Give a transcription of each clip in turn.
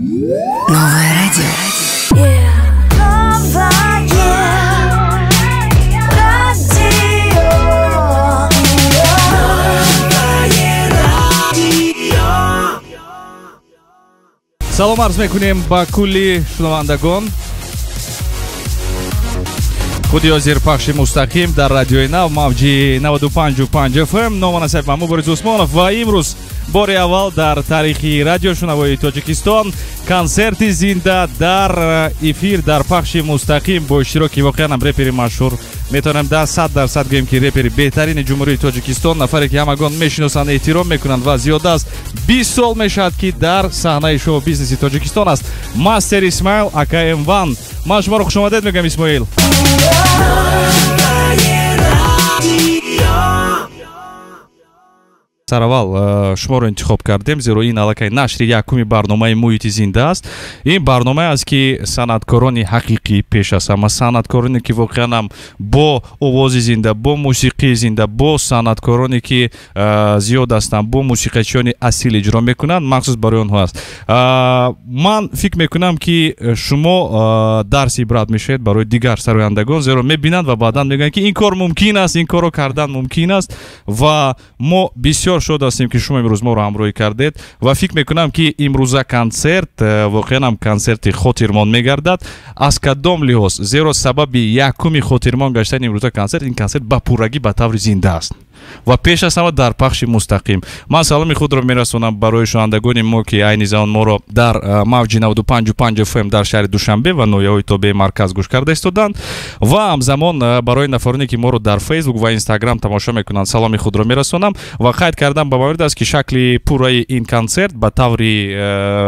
Новое радио. Салом арз мекунем ба кулли шунавандагон. Худи ҳозир пахши мустақим дар радиои Нав, мавҷи 95,5 FM. Номи насаб ман Мубориз Усмонов ва имрӯз бори аввал дар таърихи радиошунавоии Тоҷикистон консерти зинда дар эфир, дар пахши мустақим бо иштироки воқеан ҳам репери машҳур. Метавонем дар 100% гӯем, ки репери беҳтарини Ҷумҳурии Тоҷикистон, нафаре ки ҳамагон мешиносанд, эҳтиром мекунанд ва зиёда аз 20 сол мешавад, ки дар саҳнаи шоу-бизнеси Тоҷикистон аст. Мастер Исмаил ака М1. Ман шуморо хушомадед мегӯям, Исмоил. Сараввал шуморо интихоб кардем, зеро ин аллакай нашри якуми барномаи муҳити зинда аст. Ин барномае аст, ки санъаткорони ҳақиқӣ пеш аст, ама санъаткороне, ки воқеан ҳам бо овози зинда, бо мусиқии зинда, бо санъаткороне, ки зиёд ҳастанд, бо мусиқачиёни асил иҷро мекунанд, махсус барои онҳо аст. Ман фикр мекунам, ки шумо дарси ибрат мешавед барои дигар сарояндагон, зеро мебинанд ва баъдан мегӯянд, ки ин кор мумкин аст, ин корро кардан мумкин аст ва мо бисёр шод ҳастем, ки шумо имрӯз моро ҳамроҳӣ кардед ва фикр мекунам, ки имрӯза консерт воқеан ҳам консерти хотирмон мегардад. Аз кадом лиҳоз? Зеро сабаби якуми хотирмон гаштани имрӯза консерт, ин консерт ба пуррагӣ ба таври зинда аст ва пеш аз ҳама дар пахши мустақим. Ман саломи худро мерасонам барои шунавандагони мо, ки айни замон моро дар мавҷи 95,5 FM дар шаҳри Душанбе ва ноҳияҳои тобеи марказ гӯш карда истоданд ва ҳамзамон барои нафароне, ки моро дар Facebook ва Instagram тамошо мекунанд, саломи худро мерасонам ва қайд кардам ба маврид аст, ки шакли пурраи ин консерт ба таври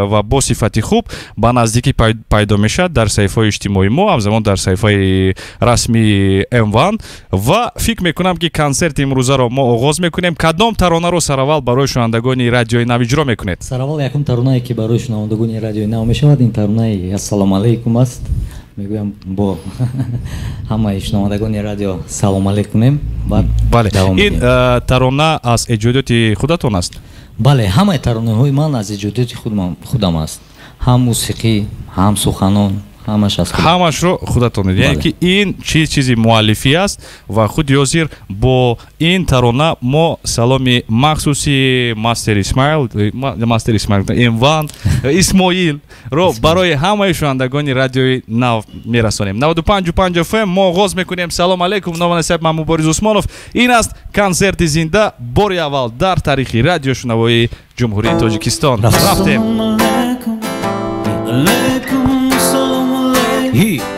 ва бо сифати хуб ба наздикӣ пайдо мешавад дар саҳифаҳои иҷтимоии мо, ҳамзамон дар саҳифаи расмии М1 ва фикр мекунам, ки консерти имрӯзаро мо оғоз мекунем. Кадом таронаро сараввал барои шунавандагони радиои Нав иҷро мекунед? Сараввал якум таронае, ки барои шунавандагони радиои Нав мешавад, ин таронаи Ассалому алайкум аст. Мегӯям бо ҳамаи шунавандагони радио салом алайкумем. Бале, ин тарона аз эҷодиёти худатон аст? Бале, ҳамаи таронаҳои ман аз эҷодиёти худам аст. Ҳам мусиқӣ, ҳам суханон, ҳамаш аз худам. Ҳамашро худатон. Яъне ки ин чизи муаллифӣ аст ва худи ҳозир бо ин тарона мо саломи махсуси Мастер Исмаил, Мастер Исмаил М1 Исмоилро барои ҳамаи шунавандагони радиои Нав мерасонем. 95,5 FM мо оғоз мекунем. Салом алайкум, номи насаб ман Мубориз Усмонов. Ин аст консерти зинда бори аввал дар таърихи радиошунавоии Ҷумҳурии Тоҷикистон. Рафтем.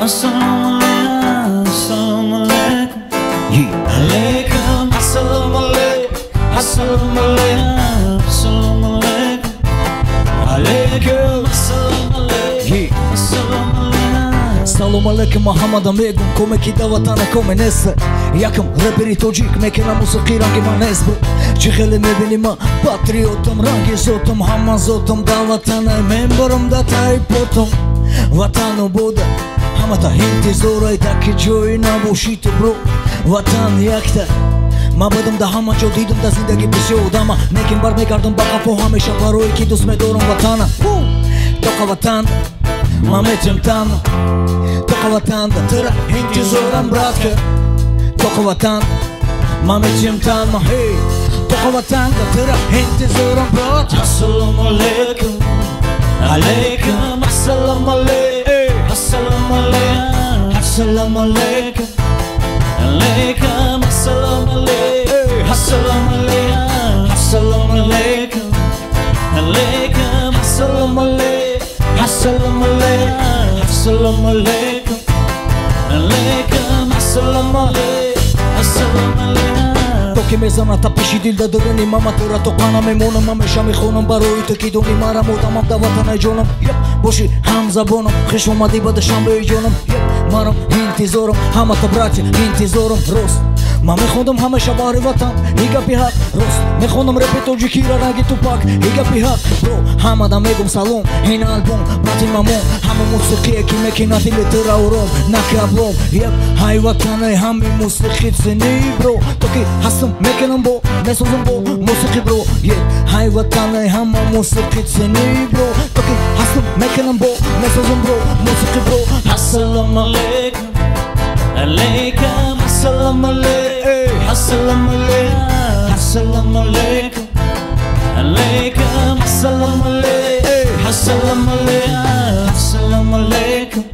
Assalamu alaikum, alaikum, assalamu alaikum, assalamu alaikum, assalamu alaikum, alaikum, assalamu alaikum, assalamu alaikum. Салом алейкум, Муҳаммада мегум, коме ки да ватана коме нест. Якум репери тоҷик мекунам мусиқӣ, ранги ман нест. Чӣ хеле мебинӣ, ман патриотам, ранги зотам, ҳама зотам да ватана мебарам да таи потам. Ватану буда ҳамата интизорай, таки ҷое набошӣ ту бро. Ватан якта ман будам да ҳама ҷо, дидам да зиндагӣ бисёр одама, лекин бармегардам ба қафо ҳамеша барое ки дӯст медорам ватана. Тоқа ватан ман метем тан, тоқа ватан да тура интизорам, братка. Тоқа ватан ман метем тан, тоқа ватан да тура интизорам, брат. Ассалому алайкум, алайкум, ассалому алайкум, ассалому алайкум, ассалому алайкум, алайкум, ассалому алайкум, ассалому алайкум, ассалому алайкум, алайкум, ассалому алайкум, ассалому алайкум, ассалому алайкум, алайкум, ассалому алайкум, ассалому алайкум. То ки мезанад тапиши дил да даруни мама, тура то қана мемонам, ҳамеша мехонам барои ту, ки дони марам, одамам да ватанаи ҷонам. Боши ҳамзабонам, хеш омадӣ ба Душанбеи ҷонам. Марам интизорам, ҳамата братья интизорам. Рост ман мехондам ҳамеша баҳри ватан, и гапи ҳақ. Рост мехондам репи тоҷикиро ранги Тупак, и гапи ҳақ. Бро, ҳамада мегум салом, ин албом брати мамон, ҳама мусиқие ки мекунад дили тура ором, на каблом. Еп, ҳай ватане, ҳами мусиқӣ ценӣ, бро. То ки ҳастам мекунам бо, месозам бо мусиқӣ, бро. Еп, ҳай ватане, ҳама мусиқӣ ценӣ, бро. То ки ҳастам месозам бро, мусиқи бро. Ассалому алейкум, алейкум, ассалому алейкум, ассалому алейкум, ассалому алейкум, алейкум, ассалому алейкум, ассалому алейкум, ассалому алейкум,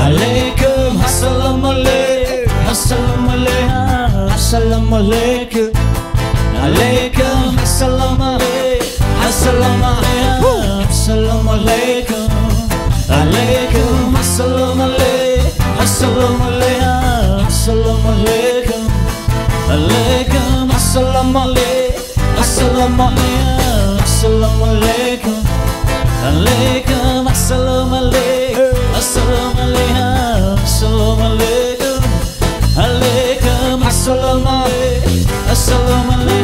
алейкум, ассалому алейкум, ассалому алейкум, ассалому алейкум, алейкум, ассалому алейкум, ассалому алейкум, ассалому алейкум, алейкум, ассалому алейкум, ассалому алейкум, ассалому алейкум, алейкум, ассалому алейкум, ассалому алейкум, ассалому алейкум, алейкум, ассалому алейкум, ассалому алейкум, ассалому алейкум, алейкум, ассалому алейкум, ассалому алейкум.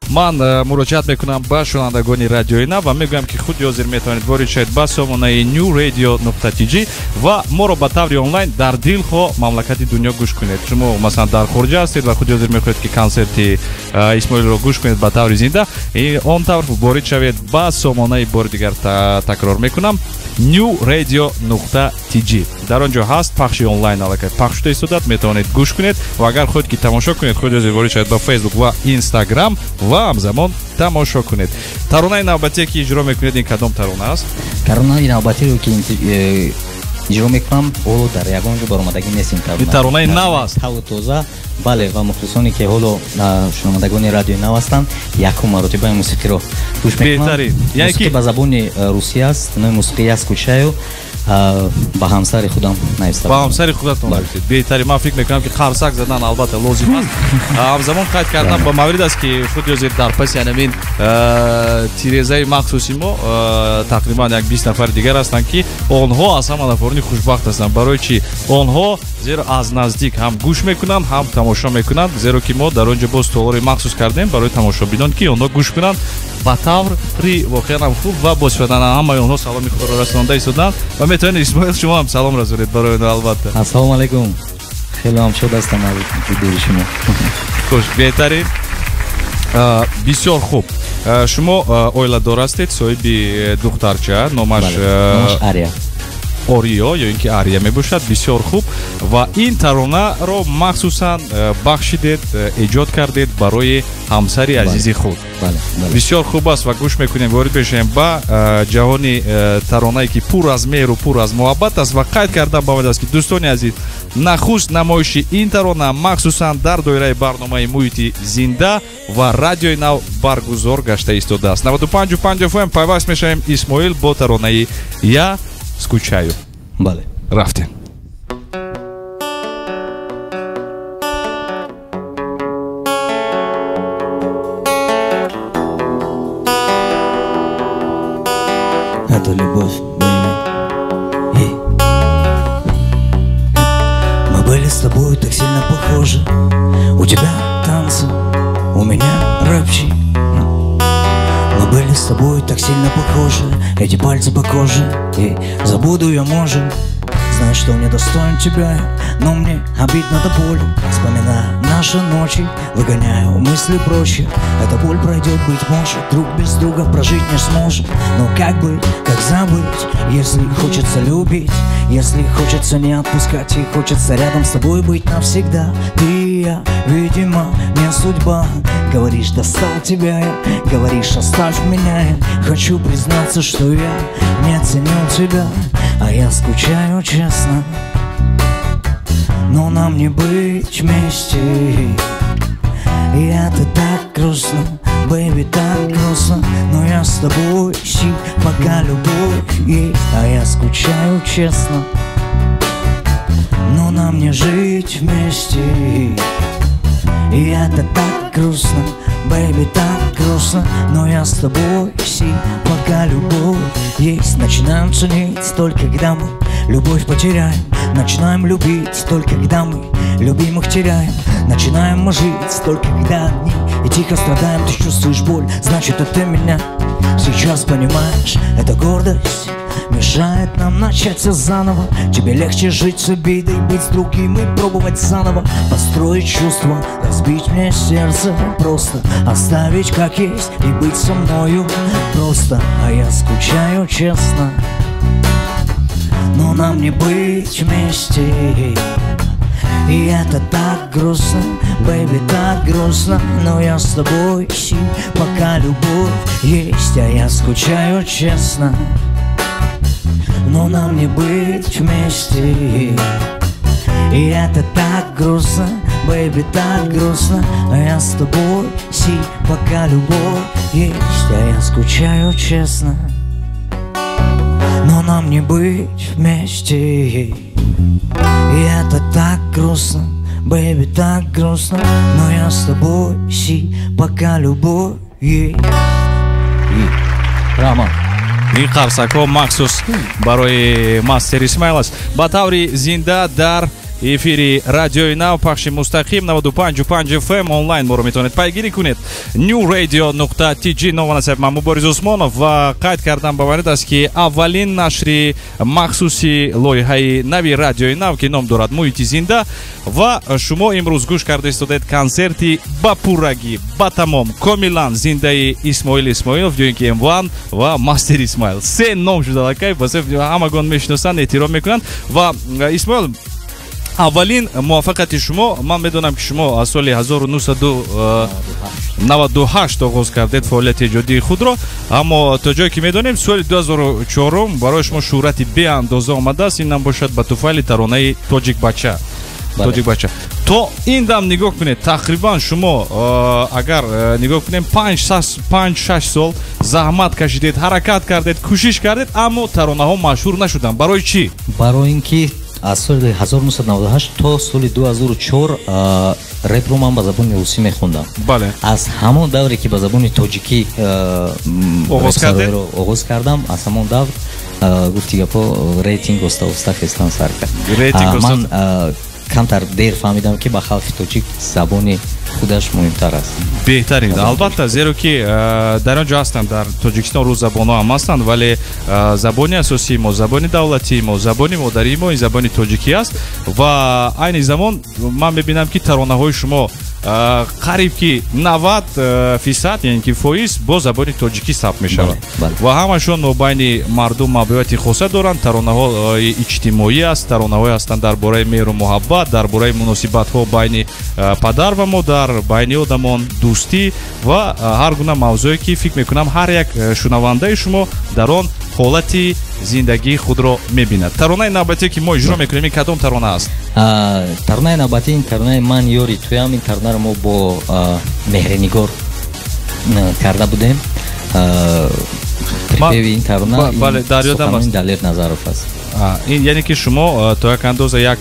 Ман муроҷиат мекунам ба шунавандагони радиои Нав ва мегӯям, ки худи ҳозир метавонед ворид шавед ба сомонаи newradio.tj ва моро ба таври онлайн дар дилхоҳ мамлакати дунё гӯш кунед. Шумо масалан дар хориҷа ҳастед ва худи ҳозир мехоҳед, ки консерти Исмоилро гӯш кунед ба таври зинда, он тавр ворид шавед ба сомонаи, бори дигар такрор мекунам, newradio.tj. Дар он ҷо ҳаст пахши онлайн, аллакай пахш шуда истодааст, метавонед гӯш кунед ва агар хоҳед, ки тамошо кунед, худи ҳозир ворид шавед ба Facebook ва Instagram ва ҳамзамон тамошо кунед. Таронаи навбатие, ки иҷро мекунед, ин кадом тарона аст? Таронаи навбатиро, ки иҷро мекунам, ҳоло дар ягон ҷо баромадагӣ нест. Ин таронаи нав аст? Таву тоза, бале. Ва мухлисоне, ки ҳоло шунавандагони радиои Нав ҳастанд, якум маротиба ин мусиқиро гӯш мекунанд. Мусиқӣ ба забони русӣ аст, номи мусиқӣ «Я скучаю». Ба ҳамсари худам нависта. Ба ҳамсари худатон навиштед. Беҳтарин. Ман фикр мекунам, ки қарсак задан албатта лозим аст. Ҳамзамон қайд кардам ба маврид аст, ки худи ҳозир дар паси ҳамин тирезаи махсуси мо тақрибан як 20 нафари дигар ҳастанд, ки онҳо аз ҳама нафарони хушбахт ҳастанд. Барои чӣ? Онҳо зеро аз наздик ҳам гӯш мекунанд, ҳам тамошо мекунанд, зеро ки мо дар он ҷо боз толори махсус кардем барои тамошобинон, ки онҳо гӯш кунанд ба таври воқеан ҳам хуб ва босифатан. Ҳамаи онҳо саломи худро расонда истоданд ва метавонед, Исмоил, шумо ҳам салом расонед барои онҳо албатта. Ассалому алайкум, хеле ҳам шод ҳастам аз дидори шумо. Хуш, беҳтарин, бисёр хуб. Шумо оиладор ҳастед, соҳиби духтарча, номаш Ария. Ориё ё ин ки Ария мебошад. Бисёр хуб. Ва ин таронаро махсусан бахшидед, эҷод кардед барои ҳамсари азизи худ. Бисёр хуб аст ва гӯш мекунем, ворид мешавем ба ҷаҳони таронае, ки пур аз меҳру пур аз муҳаббат аст. Ва қайд кардам ба аст, ки дӯстони азиз, нахуст намоиши ин тарона махсусан дар доираи барномаи муҳити зинда ва радиои Нав баргузор гашта истодааст. 95,5 FM пайваст мешавем, Исмоил, бо таронаи «Я скучаю». Бале. Рафтем. Это любовь, baby. Мы были с тобой так сильно похожи. У тебя танцы, у меня рэпчик. Мы были с тобой так сильно похожи. Эти пальцы по коже, и забуду я, может. Знаю, что не достоин тебя, но мне обидно до боли. Вспоминаю наши ночи, выгоняю мысли прочь. Эта боль пройдет, быть может, друг без друга прожить не сможем. Но как быть, как забыть, если хочется любить, если хочется не отпускать и хочется рядом с тобой быть навсегда. Ты и я, видимо, не судьба. Говоришь, достал тебя я, говоришь, оставь меня я. Хочу признаться, что я не ценил тебя, а я скучаю честно. Но нам не быть вместе. И это так грустно, baby, так грустно. Но я с тобой, пока любовь есть. А я скучаю честно. Но нам не жить вместе. И это так грустно, baby, так грустно. Но я с тобой, пока любовь есть. Начинаем ценить только когда мы любовь потеряем. Начинаем любить только когда мы любимых теряем. Начинаем мы жить только когда одни и тихо страдаем. Ты чувствуешь боль, значит, это ты меня сейчас понимаешь. Это гордость, мешает нам начать все заново. Тебе легче жить с обидой, быть с другим и пробовать заново. Построить чувства, разбить мне сердце, просто оставить как есть и быть со мною просто. А я скучаю честно, но нам не быть вместе. И это так грустно, baby, так грустно. Но я с тобой, пока любовь есть. А я скучаю честно, но нам не быть вместе. И это так грустно, baby, так грустно. А я с тобой, пока любовь есть. А я скучаю честно, но нам не быть вместе. И это так грустно, baby, так грустно. Но я с тобой, пока любовь есть. Раҳмат. Ин қарсакҳо махсус барои Мастер Исмаил аст. Ба таври зинда дар эфири радиои Нав, пахши мустақим 95,5 FM онлайн моро метавонед пайгирӣ кунед. newradio.tg. Номи насаб ман Мубориз Усмонов ва қайд кардам ба варид аст, ки аввалин нашри махсуси лоиҳаи нави радиои Нав, ки ном дорад Муҳити зинда, ва шумо имрӯз гӯш карда истодаед консерти ба пуррагӣ, ба тамом, комилан зиндаи Исмоил Исмоилов ё ин ки М1 ва Мастер Исмаил. Се ном шуда аллакай, ба ҳамагон мешиносанд, эҳтиром мекунанд. Ва Исмоил, аввалин муваффақияти шумо, ман медонам, ки шумо аз соли 1998 оғоз кардед фаъолияти эҷодии худро, аммо то ҷое ки медонем, соли 2004 барои шумо шӯҳрати беандоза омадааст. Ин ҳам бошад ба туфайли таронаи Тоҷикбача. Тоҷикбача. То ин дам нигоҳ кунед, тақрибан шумо агар нигоҳ кунем, 5-6 сол заҳмат кашидед, ҳаракат кардед, кӯшиш кардед, аммо таронаҳо машҳур нашуданд. Барои чӣ? Барои ин ки аз соли 1998 то соли 2004 репро ман ба забони русӣ мехондам. Аз ҳамон давре ки ба забони тоҷикӣ оғоз кардам, аз ҳамон давр гуфти гапо рейтинг оста-оста хестан сар кард. Ман камтар дер фаҳмидам, ки ба халқи тоҷик забони худаш муҳимтар аст. Беҳтарин, албатта, зеро ки дар он ҷо ҳастанд, дар Тоҷикистон рус забонҳо ҳам ҳастанд, вале забони асосии мо, забони давлатии мо, забони модарии мо ин забони тоҷикӣ аст. Ва айни замон ман мебинам, ки таронаҳои шумо қариб ки 90%, яъне ки фоиз бо забони тоҷикӣ сабт мешавад ва ҳамашон мобайни мардум маҳбубияти хоса доранд. Таронаҳои иҷтимоӣ аст, таронаҳое ҳастанд дар бораи меҳру муҳаббат, дар бораи муносибатҳо байни падар ва модар, байни одамон, дӯстӣ ва ҳар гуна мавзӯе, ки фикр мекунам ҳар як шунавандаи шумо дар он ҳолати зиндагии худро мебинад. Таронаи навбатие, ки мо иҷро мекунем, ин кадом тарона аст? Таронаи навбатӣ ин таронаи Ман ёри туям. Ин таронаро мо бо Меҳринигор карда будем. Припеви ин тарона суханони Далер Назаров аст. Ин яъне ки шумо то як андоза як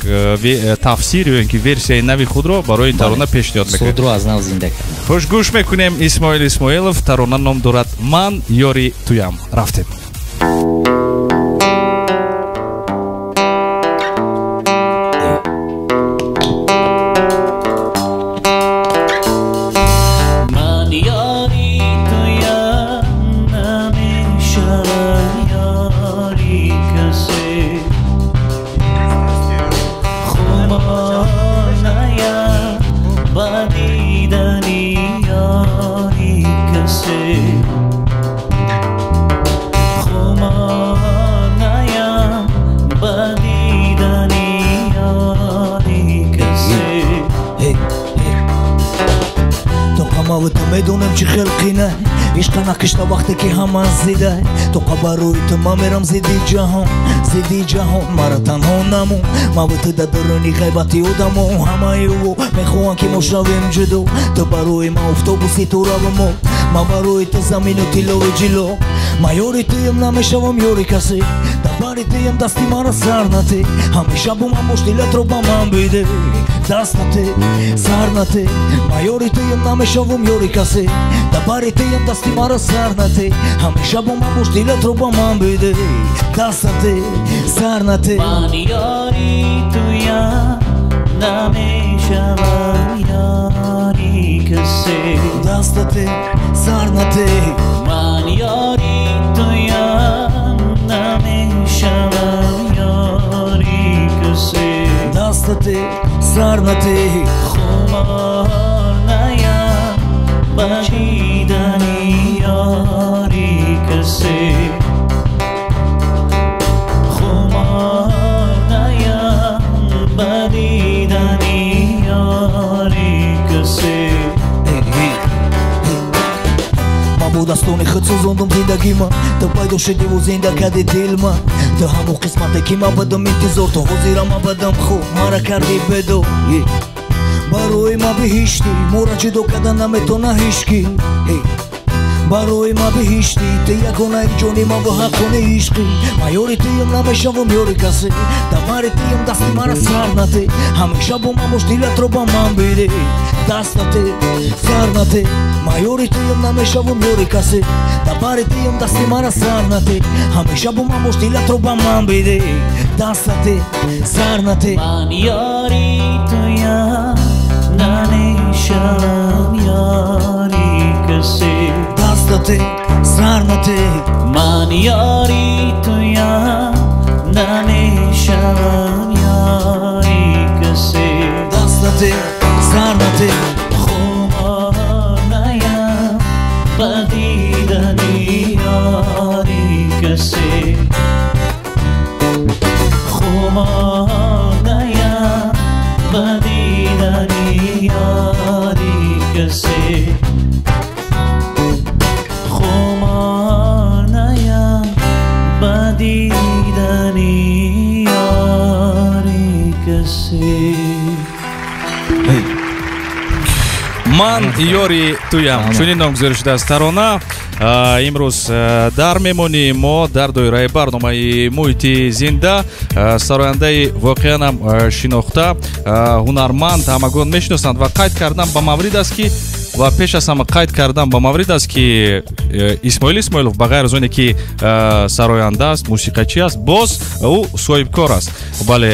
тафсир ё ин ки версияи нави худро барои ин тарона пешниҳод мекунед. Сурудро аз нав зинда кардем. Хуш гӯш мекунем Исмоил Исмоилов. Тарона ном дорад Ман ёри туям. Рафтем. Медонам чӣ хел қина ишқа накишта вақте ки ҳама зида. То барои ту ман мерам зидди ҷаҳон, зидди ҷаҳон. Мара танҳо намон, ман бо ту дар даруни ғайбати одамо. Ҳамаи ӯ мехоҳанд, ки мо шавем ҷудо. Ту барои ман автобуси ту равамо, ман барои ту замину тиллои ҷило. Ман ёри туям, намешавам ёри касе. Дар бари туям, дасти мара сар нате. Ҳамеша бо ман бош, дилатро ба ман биде. Даст нате, сар нате. Ман ёри туям, намешавам ёри касе. Дар бари туям, дасти мара сар нате. Ҳамеша бо ман бош, дилатро ба ман биде. Даст нате, сар нате. Ман ёри туям, намешавам ёри касе. Даст нате, сар нате. Ман ёри туям, намешавам Дастате сар нате. Хумор наям ба дидани ёри касе, хумор наям ба дидани ёри касе. Ман бо дастони худ сӯзондум зиндагима, ту пайдо шудиву зинда кади дилма. Ту ҳамон қисмате ки ман будам интизор, то ҳозира ман будам хуб, мара карди бедор. Барои ма биҳиштӣ, моро ҷудо карда наметона ҳичкӣ. Барои ма биҳиштӣ, ту ягонаи ҷони ман ва ҳаққони ишқӣ. Ман ёри туям, намешавам ёри касе, дар бари туям, дасти мара сар нате. Ҳамеша бо ман бош, дилатро ба ман биде, даст нате, сар нате. Ман ёри туям, намешавам ёри касе, дар бари туям, дасти мара сар нате. Ҳамеша бо ман бош, дилатро ба ман биде, даст нате, сар нате. Ман ёри туям, намешавам ёри касе, дастате сар нате. Ман ёри туям, намешавам ёри касе, дастате сар нате. Хумор наям ба дидани ёри касе, хумор наям ба дидани ёри касе, хумор наям ба дидани ёри касе. Ман ёри туям, чунин номгузорӣ шудааст тарона. Имрӯз дар меҳмонии мо дар доираи барномаи муҳити зинда сарояндаи воқеан ҳам шинохта, ҳунарманд, ҳамагон мешиносанд. Ва қайд кардан ба маврид аст ки, ва пеш аз ҳама қайд кардан ба маврид аст ки Исмоил Исмоилов ба ғайр аз оне ки сароянда аст, мусиқачӣ аст, боз ӯ соҳибкор аст. Бале,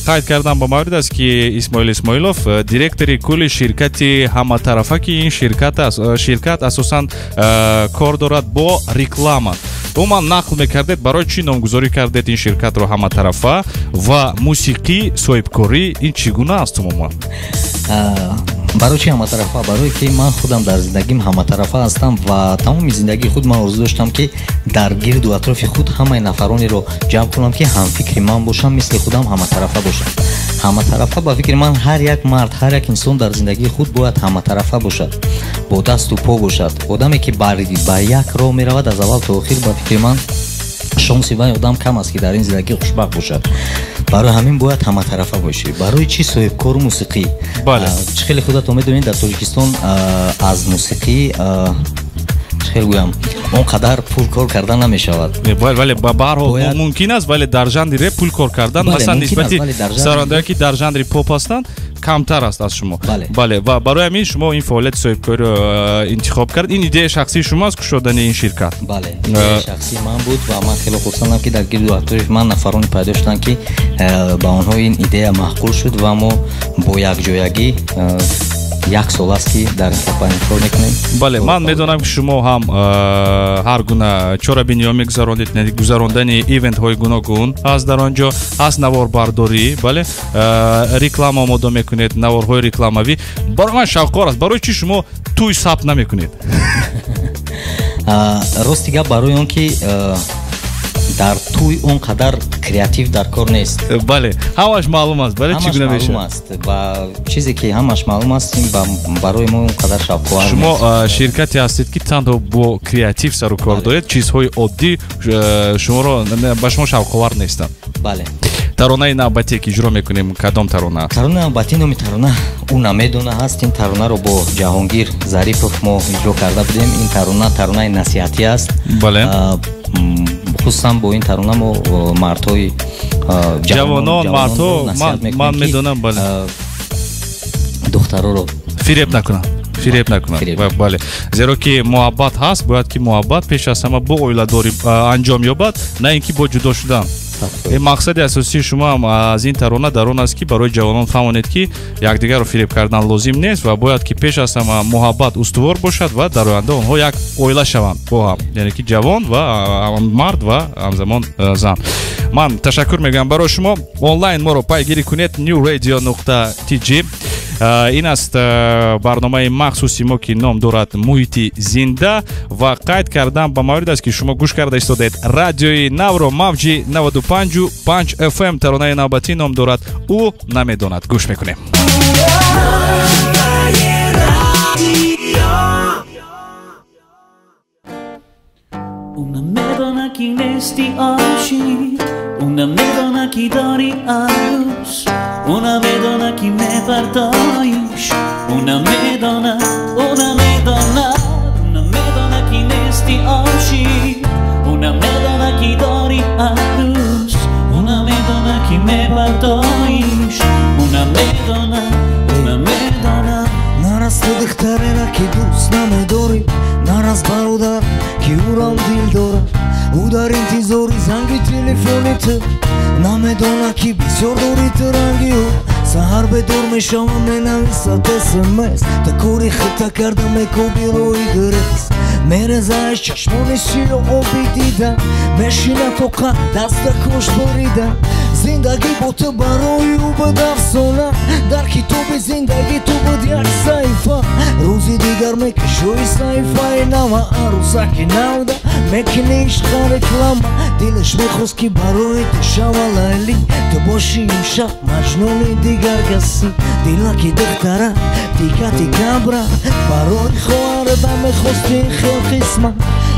қайд кардан ба маврид аст ки Исмоил Исмоилов директори кулли ширкати ҳаматарафа, ки ин ширкат аст, ширкат асосан кор дорад бо реклама. Умуман нақл мекардед, барои чӣ номгузорӣ кардед ин ширкатро ҳаматарафа ва мусиқӣ, соҳибкорӣ ин чӣ гуна аст умуман? Барои чӣ ҳаматарафа? Барое ки ман худам дар зиндагим ҳаматарафа ҳастам ва тамоми зиндагии худ ман орзу доштам, ки дар гирду атрофи худ ҳамаи нафаронеро ҷамъ кунам, ки ҳамфикри ман бошанд, мисли худам ҳаматарафа бошанд. Ҳаматарафа ба фикри ман ҳар як мард, ҳар як инсон дар зиндагии худ бояд ҳаматарафа бошад, бо дасту по бошад. Одаме ки ба як роҳ меравад аз аввал то охир, ба фикри ман шонси вай одам кам аст, ки дар ин зиндагӣ хушбахт бошад. Барои ҳамин бояд ҳаматарафа бошӣ. Барои чӣ соҳибкору мусиқӣ? Чӣ хеле худатон медонед, дар Тоҷикистон аз мусиқӣ, чӣ хел гӯям, он қадар пул кор кардан намешавад. Вале ба ҳар ҳол мумкин аст, вале дар жанри реп пул кор кардан, масалан, нисбати сарояндаое ки дар жанри поп ҳастанд, камтар аст аз шумо. Бале, ва барои ҳамин шумо ин фаъолияти соҳибкориро интихоб кард. Ин идеяи шахсии шумо аст, кушодани ин ширкат? Бале, идеяи шахсии ман буд ва ман хеле хурсандам, ки дар гирду атрофи ман нафароне пайдо шуданд, ки ба онҳо ин идея маъқул шуд ва мо бо якҷоягӣ як сол аст, ки дар ин компания кор мекунем. Бале, ман медонам, ки шумо ҳам ҳар гуна чорабиниҳо мегузаронед, гузарондани ивентҳои гуногун аст, дар он ҷо аст наворбардорӣ, бале, реклама омода мекунед, наворҳои рекламавӣ. Барои ман шавқовар аст, барои чӣ шумо тӯй сабт намекунед? Рости гап, барои он ки дар тӯй он қадар креатив дар кор нест. Бале, ҳамаш маълум аст, бале, чӣ гуна мешавад. Маълум аст ва чизе ки ҳамаш маълум аст, ин барои мо он қадар шавқовар. Шумо ширкате ҳастед, ки танҳо бо креатив сару кор доред, чизҳои оддӣ шуморо ба шумо шавқовар нестанд. Бале. Таронаи навбатие ки иҷро мекунем, кадом тарона аст? Таронаи навбатӣ номи тарона «Ӯ намедона» ҳаст. Ин таронаро бо Ҷаҳонгир Зарипов мо иҷро карда будем. Ин тарона таронаи насиҳатӣ аст. Хусусан бо ин тарона мо мардҳои ҷавонон, мардҳо, ман медонам, бале, духтароро фиреб накунанд, фиреб накунанд. Бале, зеро ки муҳаббат ҳаст, бояд ки муҳаббат пеш аз ҳама бо оиладорӣ анҷом ёбад, на ин ки бо ҷудо шудан. Ин мақсади асосии шумо ҳам аз ин тарона дар он аст, ки барои ҷавонон фаҳмонед, ки якдигарро фиреб кардан лозим нест ва бояд ки пеш аз ҳама муҳаббат устувор бошад ва дар оянда онҳо як оила шаванд бо ҳам, яъне ки ҷавон ва мард ва ҳамзамон зан. Ман ташаккур мегӯям барои шумо. Онлайн моро пайгирӣ кунед newradio.tj. Ин аст барномаи махсуси мо, ки ном дорад «Муҳити зинда», ва қайд кардан ба маврид аст, ки шумо гӯш карда истодаед радиои Навро, мавҷи 95,5 FM. Таронаи навбатӣ ном дорад «Ӯ намедонад». Гӯш мекунем. Ӯ намедонад, ки нести ошиқ, ӯ намедонад, ки дори арӯс, ӯ намедонад, ки мепартоиш, ӯ намедонад, ӯ намедонад, ӯ намедонад, ки нести ошиқ, ӯ намедонад, ки дори арӯс, ӯ намедонад, ки мепартоиш, ӯ намедонад, ӯ намедонад. Нарас ту духтарера, ки дӯст намедорӣ, нарас бародар, ки ӯрам дил дорад. Ӯ дар интизори занги телефони ту, намедонад, ки бисёр дори ту ранги ӯ. Саҳар бедор мешавам, менависад смс, та кори хита карда мекоби роҳи гирез. Мерезааш чашмони сиё оби дида, мешина тоқа даста кош борида. Зиндагӣ бо ту барои ӯ буд афсона, дар китоби зиндагӣ ту буд як саҳифа. Рӯзи дигар мекушои саҳифаи нава, арӯсаки навда мекунӣ ишқа реклама. Дилаш мехост, ки барои ту шава Лайлӣ, ту бошӣ имшаб маҷнуни дигар касӣ. Дилаки духтара тика тика бра, барои хоҳарата мехости хел қисмат.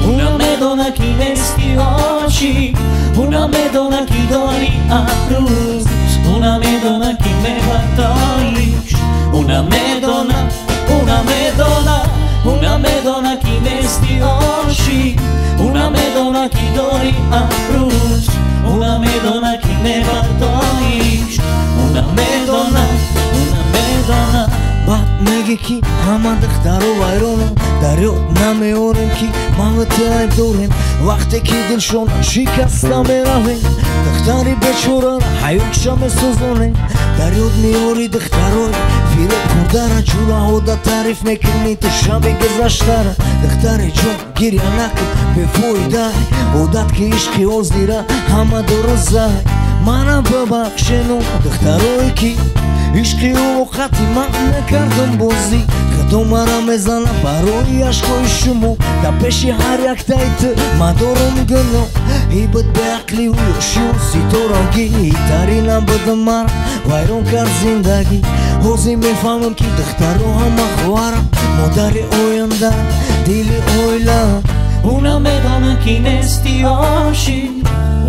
Ӯ намедонад, ки нести ошиқ, ӯ намедонад, ки дори арӯс, ӯ намедонад, ки мепартоиш, ӯ намедонад, ӯ намедонад, ӯ намедонад, ки нести ошиқ, ӯ намедонад, ки дори арӯс, ӯ намедонад, ки мепартоиш, ӯ намедонад, ӯ намедонад. Баъд мегӣ, ки ҳама духтаро вайронам, дар ёд намеорем, ки ман ва ту айб дорем. Вақте ки дилшона шикаста меравем, духтари бечорара ҳаётша месӯзонем. Дар ёд меори духтарои фиреб хӯрдара, ҷураҳода таъриф мекунӣ ту шаби гузаштара. Духтари ҷон, гиря накун, бефоида, одат ки ишқи ҳозира ҳама дурӯзай. Мана бибахшену духтарое, ки ишқи ӯ воқати ман накардам бозӣ. Худо мара мезана барои ашкҳои шумо, дар пеши ҳар яктаи ту ман дорам гуноҳ. Ибад беақли ӯ ёшию ситорагӣ, тари набудам мара вайрон кард зиндагӣ. Ҳозир мефаҳмам, ки духтаро ҳама хоҳарам, модари оянда, дили оила. Ӯ намедонад, ки нести ошиқ,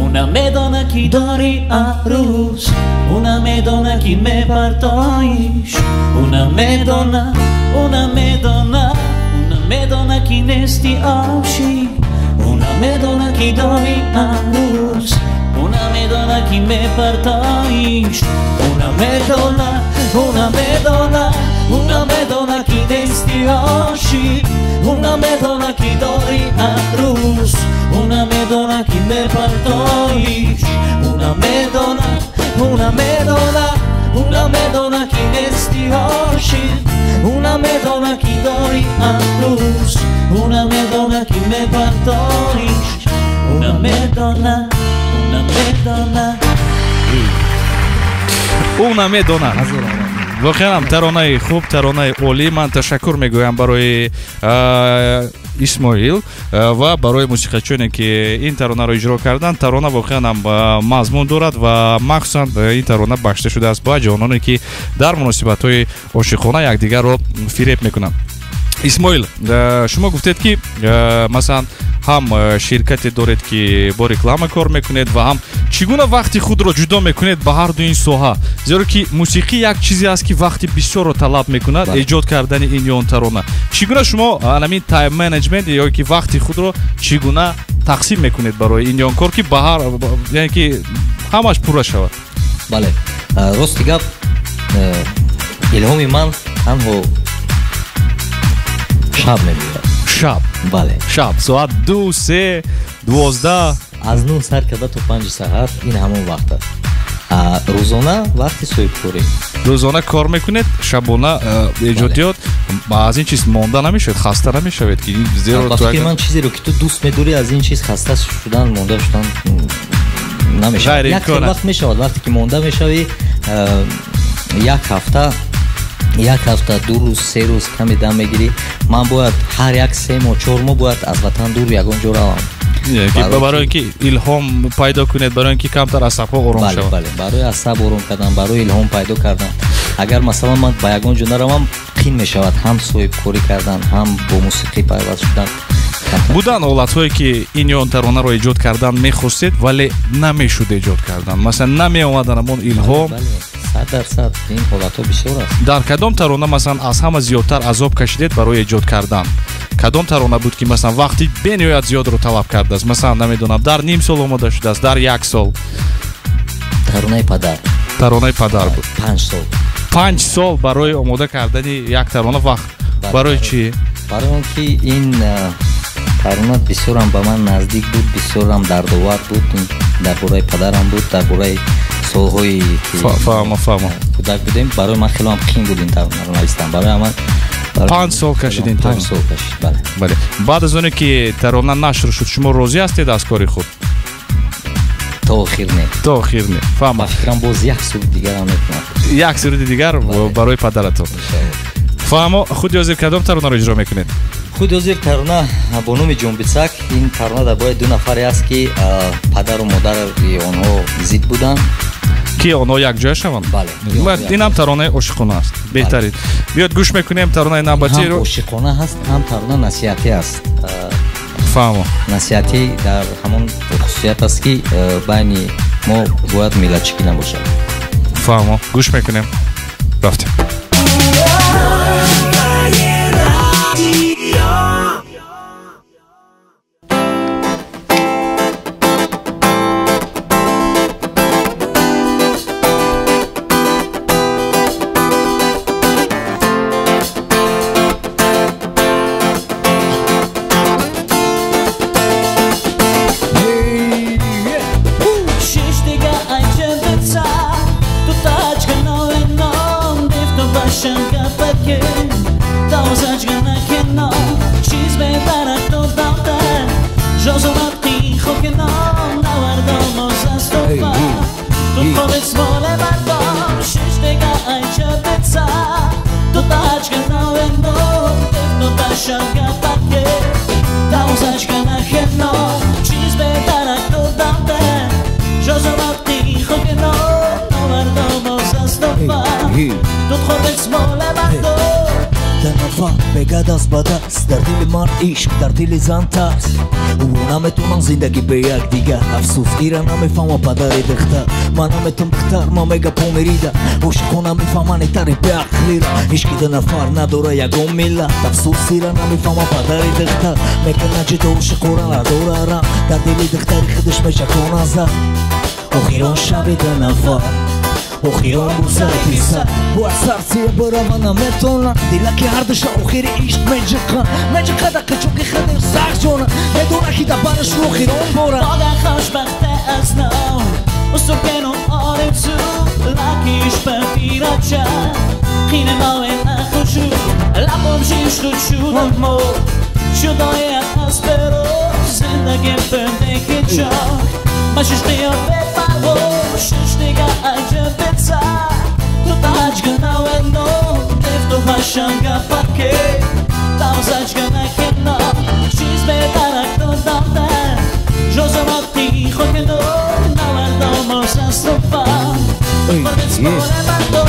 ӯ намедонад, ки дори арӯс, ӯ намедонад, ки мепартоиш, ӯ намедонад, ӯ намедонад, ӯ намедонад, ки нести ошиқ, ӯ намедонад, ки дори арӯс, ӯ намедонад, ки мепартоиш, ӯ намедонад, ӯ намедонад, ӯ намедонад, ки нести ошиқ, ӯ намедонад, ки дори арӯс, ӯ намедонад, ки мепартоиш, ӯ намедонад, ӯ намедонад, ӯ намедонад, ки нести ошиқ, ӯ намедонад, ки дори арӯс, ӯ намедонад, ки мепартоиш, ӯ намедонад, ӯ намедонад. Ӯ намедонад. Воқеан таронаи хуб, таронаи олӣ. Ман ташаккур мегӯям барои Исмоил ва барои мусиқачиёне, ки ин таронаро иҷро карданд. Тарона воқеан ҳам мазмун дорад ва махсусан ин тарона бахшида шудааст ба ҷавононе, ки дар муносибатҳои ошиқона якдигарро фиреб мекунанд. Исмоил, шумо гуфтед, ки масалан ҳам ширкате доред, ки бо реклама кор мекунед, ва ҳам чӣ гуна вақти худро ҷудо мекунед ба ҳар ду ин соҳа? Зеро ки мусиқӣ як чизе аст, ки вақти бисёрро талаб мекунад, эҷод кардани ин ё он тарона. Чӣ гуна шумо анамин тайм менеҷмент ё ки вақти худро чӣ гуна тақсим мекунед барои ин ё он кор, ки ба ҳар, яъне ки ҳамаш пурра шавад? Бале, рости гап, илҳоми ман танҳо шаб мебиёяд. Шаб? Бале. Шаб соат 2, 3, 12? Аз 9 сар карда то 5 саҳар ин ҳамон вақт аст. Рӯзона вақти соҳибкорӣ. Рӯзона кор мекунед, шабона эҷодиёт, аз ин чиз монда намешавед, хаста намешавед ки зеро ба фикри ман чизеро ки ту дӯст медорӣ аз ин чиз хаста шудан, монда шудан намешавад. Як вақт мешавад вақте ки монда мешавӣ, як ҳафта, 2 рӯз, 3 рӯз каме дам мегирӣ. Ман бояд ҳар як 3 моҳ, 4 моҳ бояд аз ватан дур ягон ҷо равам. Барои ин ки илҳом пайдо кунед, барои ин ки камтар асабҳо ором шавад. Бале, барои асаб ором кардан, барои илҳом пайдо кардан. Агар масалан ман ба ягон ҷо наравам, қин мешавад ҳам соҳибкорӣ кардан, ҳам бо мусиқӣ пайваст шудан. Буданд ҳолатҳое ки ин ё он таронаро эҷод кардан мехостед, вале намешуд эҷод кардан. Масалан намеомадан ҳамон илҳом. 100% ин ҳолатҳо бисёр аст. Дар кадом тарона масалан аз ҳама зиёдтар азоб кашидед барои эҷод кардан? Кадом тарона буд ки масалан вақти бениҳоят зиёдро талаб кардааст? Масалан намедонам, дар ним сол омода шудааст, дар як сол. Таронаи падар. Таронаи падар буд. 5 сол. 5 сол барои омода кардани як тарона вақт. Барои чӣ? Барои он ки ин тарона бисёрам ба ман наздик буд, бисёрам дардовар буд, дар бораи падарам буд, дар бораи солҳое ки фаҳмо кӯдак будем. Барои ман хеле ҳам қин буд ин таронаро навистан. Барои ман 5 сол кашид ин тарона. 5 сол кашид, бале. Бале. Баъд аз оне ки тарона нашр шуд, шумо розӣ ҳастед аз кори худ? То охир не. То охир не. Фаҳмам. Ба фикрам боз як суруди дигар ҳам мекунам. Як суруди дигар барои падаратон. Фаҳмо, худи ҳозир кадом таронаро иҷро мекунед? Худи ҳозир тарона бо номи Ҷонбицак. Ин тарона дар бораи 2 нафаре аст ки падару модари онҳо зид буданд, ки онҳо якҷоя шаванд. Бале. Ин ҳам таронаи ошиқона аст. Беҳтарин. Биёд гӯш мекунем таронаи навбатиро. Ҳам ошиқона ҳаст, ҳам тарона насиҳатӣ аст. Фаҳмо. Насиҳатӣ дар ҳамон хусусият аст ки байни мо бояд миллатчикӣ набошад. Фаҳмо. Гӯш мекунем. Рафтем. Дар дили ман ишқ, дар дили зан тарс. Ӯ наметонам зиндагӣ бе якдигар. Афсӯс, ира намефаҳмам падари духтар. Ман наметон духтар, ман мега помирида. Ошиқон намефаҳманд тари беақлира. Ишқи ду нафар надора ягон миллат. Афсӯс, ира намефаҳмам падари духтар. Мекунад ҷидо ошиқора надора рам. Дар дили духтари худаш мечакона зад. Охирон шаби ду нафар, охирон бусаи писар. Бояд сарсия барава наметонам. Дилаки ҳардуша охири ишқ меҷиқа. Меҷиқа дар қичоқи худаш сахт ҷона. Медона ки дар бараш охирон бора. Модар хушбахта аз нав, усуркену орзу, лакиш ба пирача, қини мои нахушу, лабом жишту чудамо, чудоя аз перо, зиндагӣ бенекичок, машиш қиёр бепарво, шиш дига аҷабица, ту таҷга навено, дефту ҳашанга паке, тавзаҷга накено, чиз бетарак додамда, жозамати хокено, навардомос аз туфа, мардец море мардо.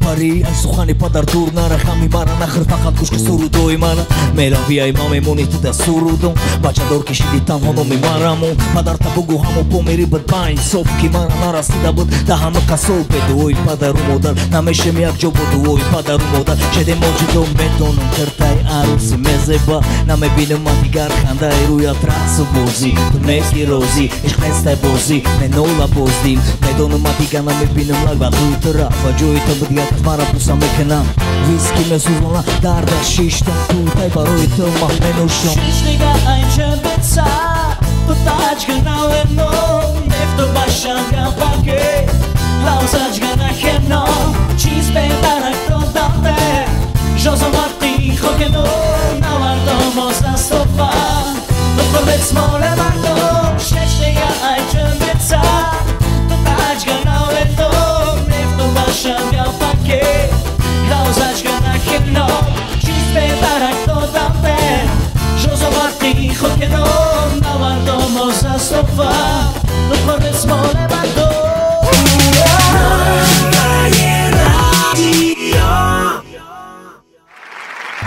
Пари ай сухани падар дур нара, хами мара нахр, фақат гӯш ки сурудои мара. Мерави ай ма мемонӣ ту дар сурудон, бачадор кишиди танҳо номи марамон. Падарта бугӯ ҳамо помири буд ба инсоф, ки мара нарасида буд да ҳама қассоб. Бе дуои падару модар намешем якҷо бо дуои падару модар. Шедем мо ҷудо, медонам киртаи арӯси мезеба. Намебинам ман дигар хандаи рӯят, рақсу бозӣ. Ту нести розӣ, ишқ нестай бозӣ, менола боздил. Медонам ман дигар намебинам лак ба рӯи тура, ба ҷои ту буд як мара буса мекунам. Виски месӯзона дарда шиштам, тутай барои ту ман менӯшам. Шиш дига айча беца,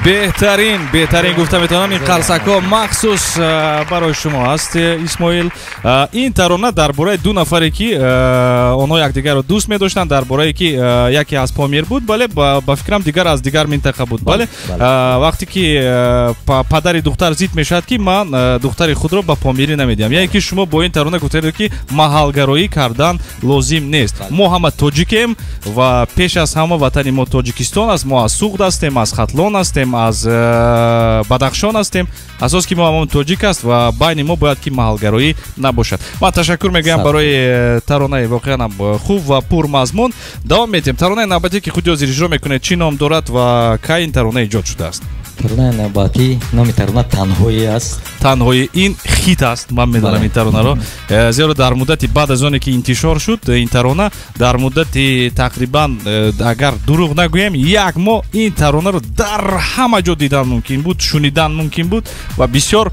Беҳтарин, беҳтарин гуфта метавонам, ин қарсакҳо махсус барои шумо аст, Исмоил. Ин тарона дар бораи ду нафаре ки онҳо якдигарро дӯст медоштанд, дар борае ки яке аз Помир буд, бале, ба фикрам дигар аз дигар минтақа буд, бале. Вақте ки падари духтар зид мешавад ки ман духтари худро ба Помирӣ намедиҳам, яъне ки шумо бо ин тарона гуфтаед ки маҳалгароӣ кардан лозим нест. Мо ҳама тоҷикем ва пеш аз ҳама ватани мо Тоҷикистон аст. Мо аз Суғд ҳастем, аз Хатлон ҳастем, аз Бадахшон ҳастем. Асос ки мо ҳамон тоҷик аст ва байни мо бояд ки маҳалгароӣ набошад. Ман ташаккур мегӯям барои таронаи воқеан ҳам хуб ва пурмазмун. Давом медиҳем. Таронаи навбатӣ ки худи ҳозир иҷро мекунед чӣ ном дорад ва кай ин тарона эҷод шудааст? Таронаи навбатӣ номи тарона Танҳоӣ аст. Танҳоӣ ин хит аст, ман медонам ин таронаро, зеро дар муддати баъд аз оне ки интишор шуд ин тарона дар муддати тақрибан, агар дурӯғ нагӯем, як моҳ ин таронаро дар ҳама ҷо дидан мумкин буд, шунидан мумкин буд ва бисёр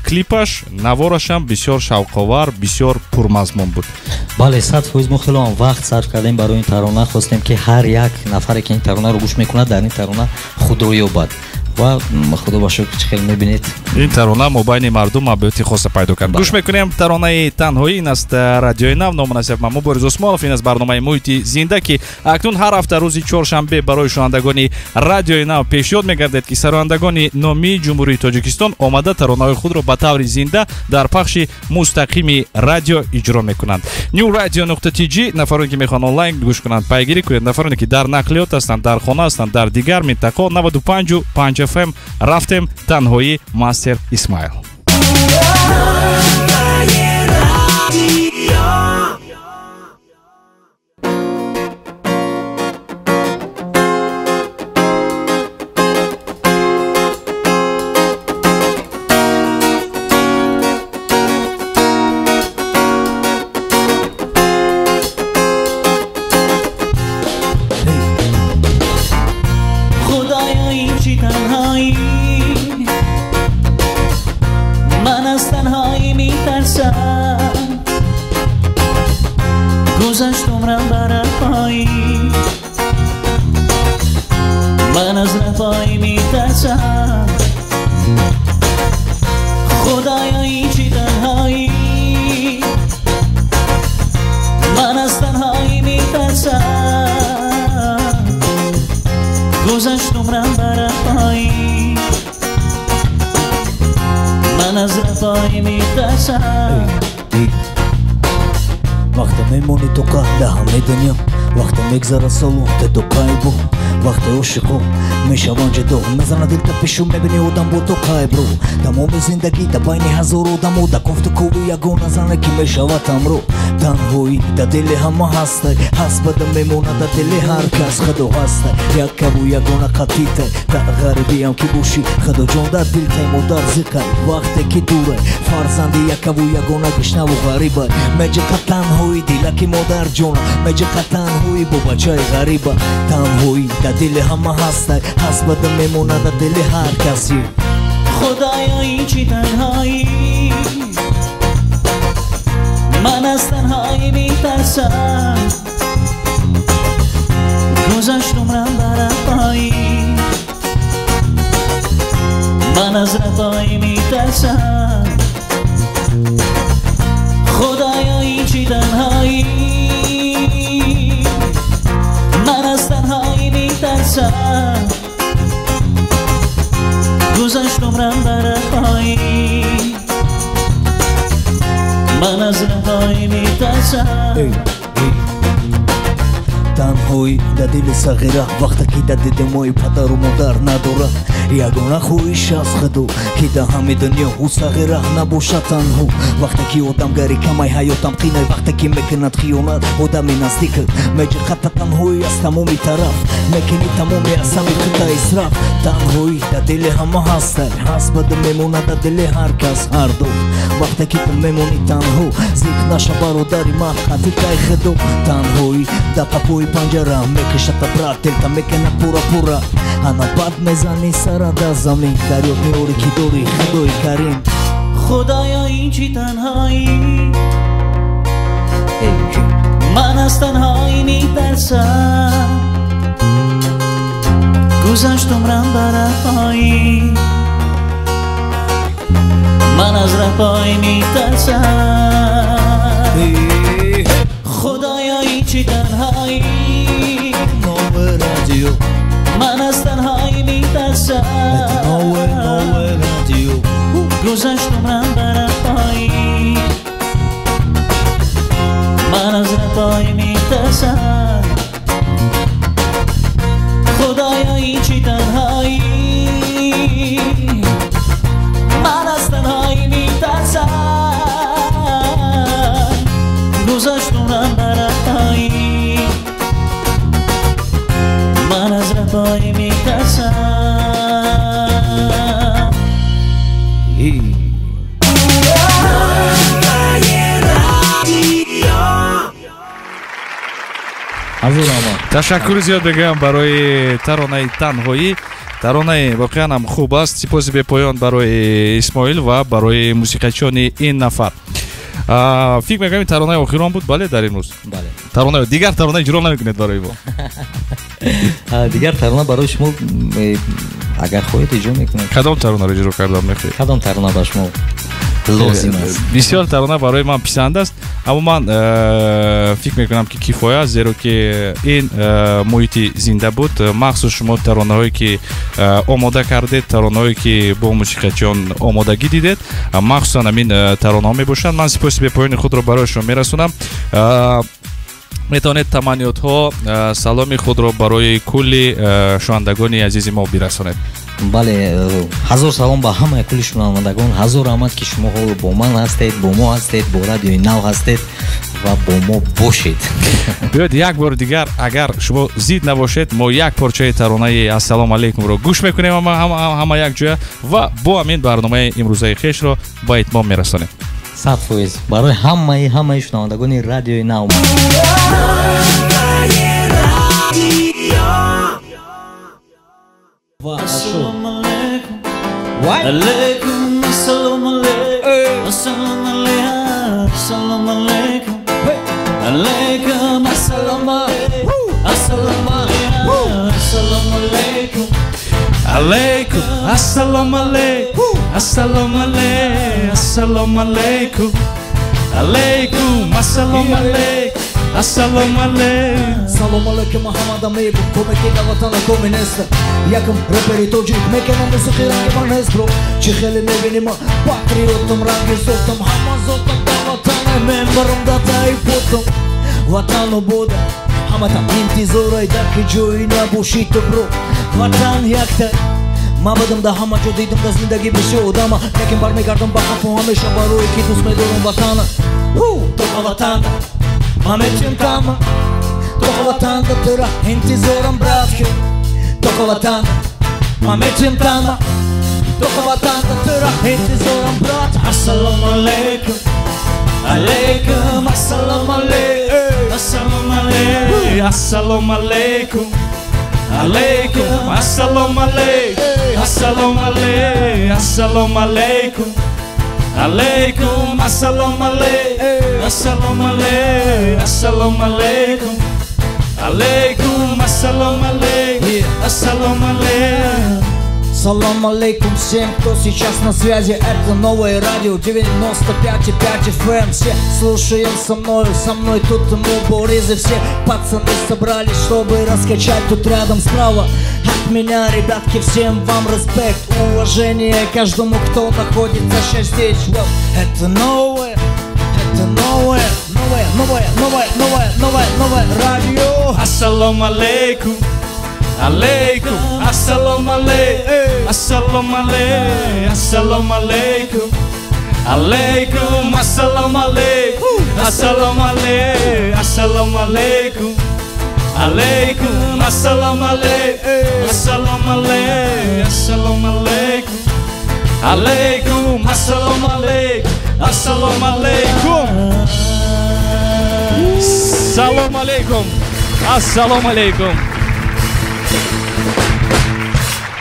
клипаш, наворашам бисёр шавқовар, бисёр пурмазмун буд. Бале, 100% мо хеле вақт сарф кардем барои ин тарона. Хостем ки ҳар як нафаре ки ин таронаро гӯш мекунад дар ин тарона худро ёбад ва худо ба шукр чӣ хел мебинед ин тарона мобайни мардум маҳбубияти хоса пайдо кард. Гӯш мекунем таронаи Танҳоӣ. Ин аст радиои нав, номи насиб ман Мубориз Усмонов. Ин аст барномаи муҳити зинда ки акнун ҳар ҳафта рӯзи чоршанбе барои шунавандагони радиои нав пешниҳод мегардад ки сарояндагони номии Ҷумҳурии Тоҷикистон омада таронаҳои худро ба таври зинда дар пахши мустақими радио иҷро мекунанд. New Radio нуқта TG. Нафароне ки мехоҳанд онлайн гӯш кунанд пайгирӣ кунед. Нафароне ки дар нақлиёт ҳастанд, дар хона ҳастанд, дар дигар минтақаҳо 95.5 FM. Рафтем Танҳоӣ, Мастер Исмаил. Гузашт умрам ба рафоӣ, ман аз рафоӣ метарсам. Худоё ин чӣ танҳоӣ, ман аз танҳоӣ метарсам. Гузашт умрам ба рафоӣ, ман аз рафоӣ метарсам. Вақте мемонӣ ту қаҳда ҳамаи дунё, вақте мегзарад солу те ту қайбу, вақте ошиқо мешаванд ҷудо, мезанад дил тапишу мебини одам бо ту қайбру. Тамоми зиндагӣ дар байни ҳазор одамо, дар кофту кови ягона зане ки мешавад ҳамроҳ. Танҳоӣ дар дили ҳама ҳастай, ҳаст бада мемонад дар дили ҳар кас. Худо ҳастай, яккаву ягона қатитай, дар ғарибиам ки бошӣ, Худоҷон дар дилтай, модар зиқай. Вақте ки дурай, фарзанди яккаву ягона гишнаву ғарибай. Меҷиқа танҳоӣ дилаки модарҷона, меҷиқа танҳоӣ бо бачаи ғариба. Танҳоӣ дар дили ҳама ҳастай, ҳаст бада мемонад дар дили ҳар каси. Худоё ин чӣ танҳоӣ, ман аз танҳоӣ метарсам. Гузашт умрам ба рафоӣ, ман аз рафоӣ метарсам. Худоё ин чӣ танҳоӣ, ман аз танҳоӣ метарсам. Гузашт умрам ба рафоӣ, ман аз рафоӣ метарсам. Танҳоӣ дар дили сағира, вақте ки дар диди мои падару модар надорад. Ягона хоҳиш аз худо, ки дар ҳами дунё ӯ сағира набошад танҳо. Вақте ки одамгари камай ҳаётам қинай, вақте ки мекунад хиёнат одами наздикат, меҷиқата танҳоӣ аз тамоми тараф, мекунӣ тамоми асаби худта исраф. Танҳоӣ дар дили ҳама ҳастай, ҳаст бада мемонад дар дили ҳар кас ҳар ду. Вақте ки ту мемонӣ танҳо, зиқ наша бародари ман қатиқаи худо. Танҳоӣ дар қафои панҷара мекушата брат, дилта мекунад пура-пура. Ана бад мезанӣ сара дар замин, дар ёд меорӣ ки дорӣ худои карим. Худоё, ин чӣ танҳоӣ, ман аз танҳоӣ метарсам. Гузашт умрам ба раҳоӣ, ман аз раҳоӣ метарсам. Худоё, ин чӣ танҳоӣ, Новое радио, ман аз танҳоӣ метарсам. Новое, новое радио. Гузашт умрам ба раҳоӣ, ман аз раҳоӣ метарсам. Худоё, ин чӣ танҳоӣ, ман аз танҳоӣ метарсам. Гузашт умрам ба раҳоӣ, ман аз раҳоӣ метарсам. Ташаккури зиёд мегӯям барои таронаи танҳоӣ. Таронаи воқеан ҳам хуб аст. Сипоси бепоён барои Исмоил ва барои мусиқачиёни ин нафар. Фикр мекунам ин таронаи охирон буд, бале, дар имрӯз? Бале. Тарона дигар тарона иҷро намекунед барои мо? Дигар тарона барои шумо агар хоҳед иҷро мекунед. Кадом таронаро иҷро кардан мехоҳед? Кадом тарона ба шумо лозим аст? Бисёр тарона барои ман писанд аст, аммо ман фикр мекунам ки кифоя аст, зеро ки ин муҳити зинда буд. Махсус шумо таронаҳое ки омода кардед, таронаҳое ки бо мусиқачиён омодагӣ дидед, махсусан ҳамин таронаҳо мебошанд. Ман сипоси бепоёни худро барои шумо мерасонам. Метавонед таманниётҳо, саломи худро барои кулли шунавандагони азизи мо бирасонед. Бале, ҳазор салом ба ҳамаи кулли шунавандагон. Ҳазор раҳмат ки шумо ҳоло бо ман ҳастед, бо мо ҳастед, бо радиои нав ҳастед ва бо мо бошед. Биёед як бор дигар, агар шумо зид набошед, мо як порчаи таронаи ассалому алайкумро гӯш мекунем ҳама якҷоя ва бо ҳамин барномаи имрӯзаи хешро ба итмом мерасонем. 100% барои ҳамаи шунавандагони радиои нав. Ассалому алайкум, алайкум, ассалому алайкум, ассалому алайкум, ассалому алайкум, алайкум, ассалому алайкум, ассалому алайкум, ассалому алайкум, алайкум, ассалому алайкум, ассалому алайкум, ассалому алайкум, алайкум, ассалому алайкум, ассалому алайкум. Салом алайкум, ҳамада мегӯм, коме ки дар ватана коме нест. Якм рэпери тоҷик мекунам мусиқи ранги ман нест, бро. Чӣ хеле мебинӣ ман патриотам, ранги зотам, ҳама зотам дар ватана, мембарам дар таи потам. Ватану бода ҳаматам интизорай, дар ки ҷои набошӣ ту, бро. Ватан якта. Ман будам дар ҳама ҷо, дидам дар зиндагӣ бисёр одама, лекин бармегардам ба қафо ҳамеша барое ки дӯст медорам ватана. Тоқа ватанда ман метим тама, тоқа ватанда тура интизорам, брат, ки тоқа ватанда ман метим тама, тоқа ватанда тура интизорам, брат. Ассалому алайкум, алайкум, ассалому алайкум, ассалому алайкум, ассалому алайкум, алайкум, ассалому алайкум, ассалому алайкум, ассалому алайкум, алайкум, ассалому алайкум, ассалому алайкум, ассалому алайкум, алайкум, ассалому алайкум, ассалому алайкум. Салам алейкум всем, кто сейчас на связи. Это новое радио 95,5 FM. Все слушаем со мной тут Муборизы. Все пацаны собрались, чтобы раскачать тут рядом справа от меня, ребятки, всем вам респект, уважение каждому, кто находится сейчас здесь. Well, это новое, новое, Новое, новое, новое, новое, новое радио. Ассалому алейкум, алейкум, ассалому алейкум, ассалому алейкум, ассалому алейкум, алейкум, ассалому алейкум, ассалому алейкум, ассалому алейкум, алейкум, ассалому алейкум, ассалому алейкум, ассалому алейкум, алейкум, ассалому алейкум, ассалому алейкум. Салом алейкум, ассалому алейкум.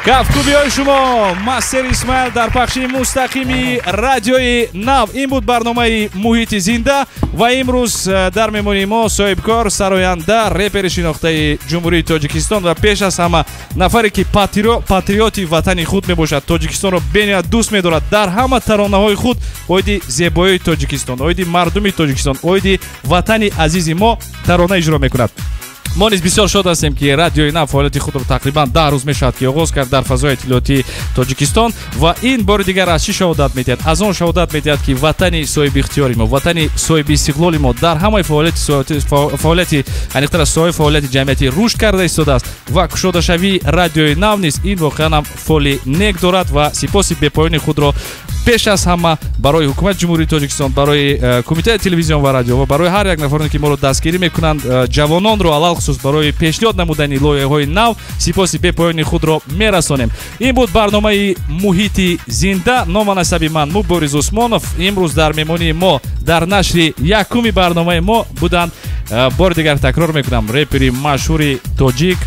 Кафкубиҳои шумо Мастер Исмаил дар пахши мустақими радиои Нав. Ин буд барномаи Муҳити зинда ва имрӯз дар меҳмонии мо соҳибкор, сароянда, репери шинохтаи Ҷумҳурии Тоҷикистон ва пеш аз ҳама нафаре ки патриоти ватани худ мебошад, Тоҷикистонро бениҳоят дӯст медорад, дар ҳама таронаҳои худ оиди зебоии Тоҷикистон, оиди мардуми Тоҷикистон, оиди ватани азизи мо тарона иҷро мекунад. Мо низ бисёр шод ҳастем, ки радиои Нав фаъолияти худро тақрибан 10 рӯз мешавад, ки оғоз кард дар фазои иттилоотии Тоҷикистон ва ин бори дигар аз чӣ шаҳодат медиҳад? Аз он шаҳодат медиҳад, ки ватани соҳибихтиёри мо, ватани соҳибистиқлоли мо дар ҳамаи фаъолияти аниқтар соҳаи фаъолияти ҷамъиятӣ рушд карда истодааст ва кушодашавии радиои Нав низ ин воқеан ҳам фоли нек дорад ва сипоси бепоёни худро пеш аз ҳама барои ҳукумати Ҷумҳурии Тоҷикистон, барои Кумитаи телевизион ва радио ва барои ҳар як нафароне, ки моро дастгирӣ мекунанд, ҷавононро алалхусус барои пешниҳод намудани лоиҳаҳои нав сипоси бепоёни худро мерасонем. Ин буд барномаи Муҳити зинда. Ному насаби ман Мубориз Усмонов. Имрӯз дар меҳмонии мо дар нашри якуми барномаи мо буданд, бори дигар такрор мекунам, репери машҳури тоҷик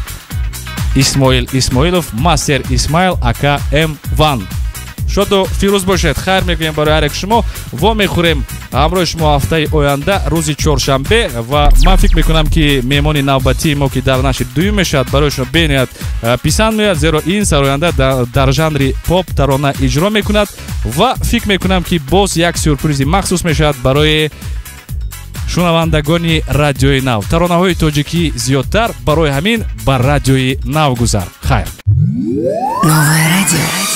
Исмоил Исмоилов, Мастер Исмаил ака М1. Шоду фирӯз бошед. Хайр мегӯем барои ҳар як шумо. Во мехӯрем ҳамроҳи шумо ҳафтаи оянда рӯзи чоршанбе ва ман фикр мекунам, ки меҳмони навбатии мо, ки дар нашри дуюм мешавад, барои шумо бениҳоят писанд меояд, зеро ин сароянда дар жанри поп тарона иҷро мекунад ва фикр мекунам, ки боз як сюрпризи махсус мешавад барои шунавандагони радиои Нав. Таронаҳои тоҷикӣ зиёдтар, барои ҳамин ба радиои Нав гузар. Хайр. Новое радио.